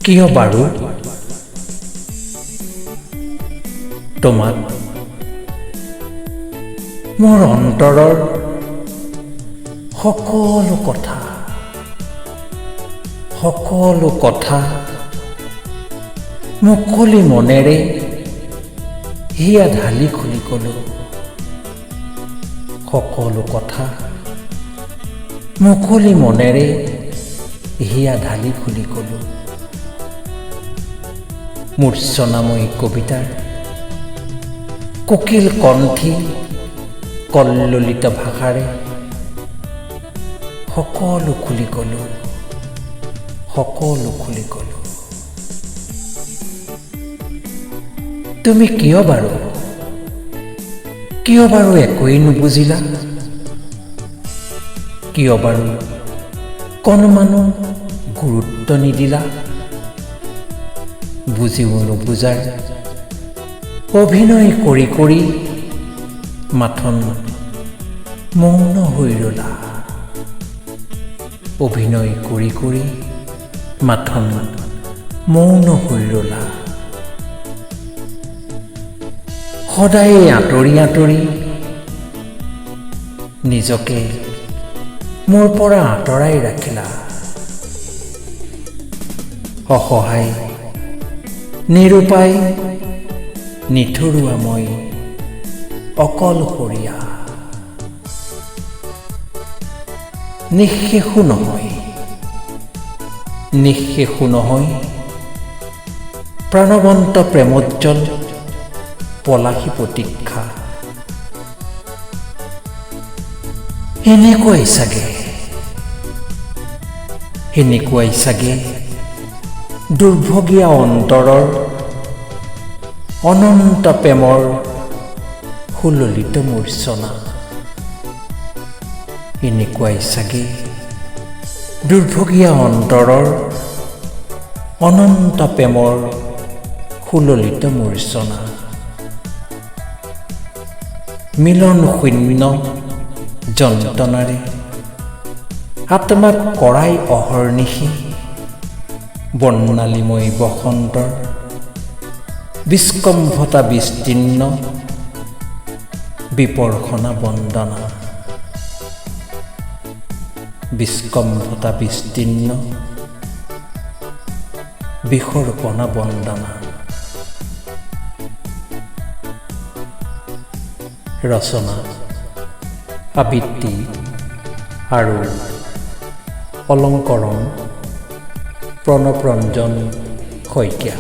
কিয় বাৰু তোমাক মোৰ অন্তৰৰ সকলো কথা, সকলো কথা মুকলি মনেৰে হিয়া ঢালি খুলি কলো। সকলো কথা মুকলি মনেৰে হিয়া ঢালি খুলি কলো। মূৰ্ছনাময়ী কবিতাৰ কোকিল কণ্ঠী কল্লোলিত ভাষাৰে সকলো খুলি কলো, সকলো খুলি কলো। তুমি কিয় বাৰু, কিয় বাৰু একোৱেই নুবুজিলা? কিয় বাৰু কণমানো গুৰুত্ব নিদিলা? বুজিও নুবুজাৰ অভিনয় কৰি কৰি মাথোন মৌন হৈ ৰলা। অভিনয় কৰি কৰি মাথোন মৌন হৈ ৰলা। সদায়ে আঁতৰি আঁতৰি নিজকে মোৰ পৰা আঁতৰাই ৰাখিলা। অসহায়, নিৰূপায়, নিঠৰুৱা মই অকলশৰীয়া। নিঃশেষো নহয়, নিঃশেষো নহয় প্ৰাণৱন্ত প্ৰেমোজ্জ্বল পলাশী প্ৰতীক্ষা। এনেকুৱাই চাগে, এনেকুৱাই চাগে দুৰ্ভগীয়া অন্তৰৰ অনন্ত প্ৰেমৰ সুললিত মূৰ্ছনা। এনেকুৱাই চাগে দুৰ্ভগীয়া অন্তৰৰ অনন্ত প্ৰেমৰ সুললিত মূৰ্ছনা। মিলন শূন্য যন্ত্ৰণাৰে আত্মাক কৰাই অহৰ্নিশি বৰ্ণালীময় বসন্তৰ বিস্কম্ভতা বিস্তীৰ্ণ বিপৰ্শনা বন্দনা। বিস্কম্ভতা বিস্তীৰ্ণ বিসৰ্পণা বন্দনা। ৰচনা, আবৃত্তি আৰু অলংকৰণ প্ৰণৱ ৰঞ্জন শইকীয়া।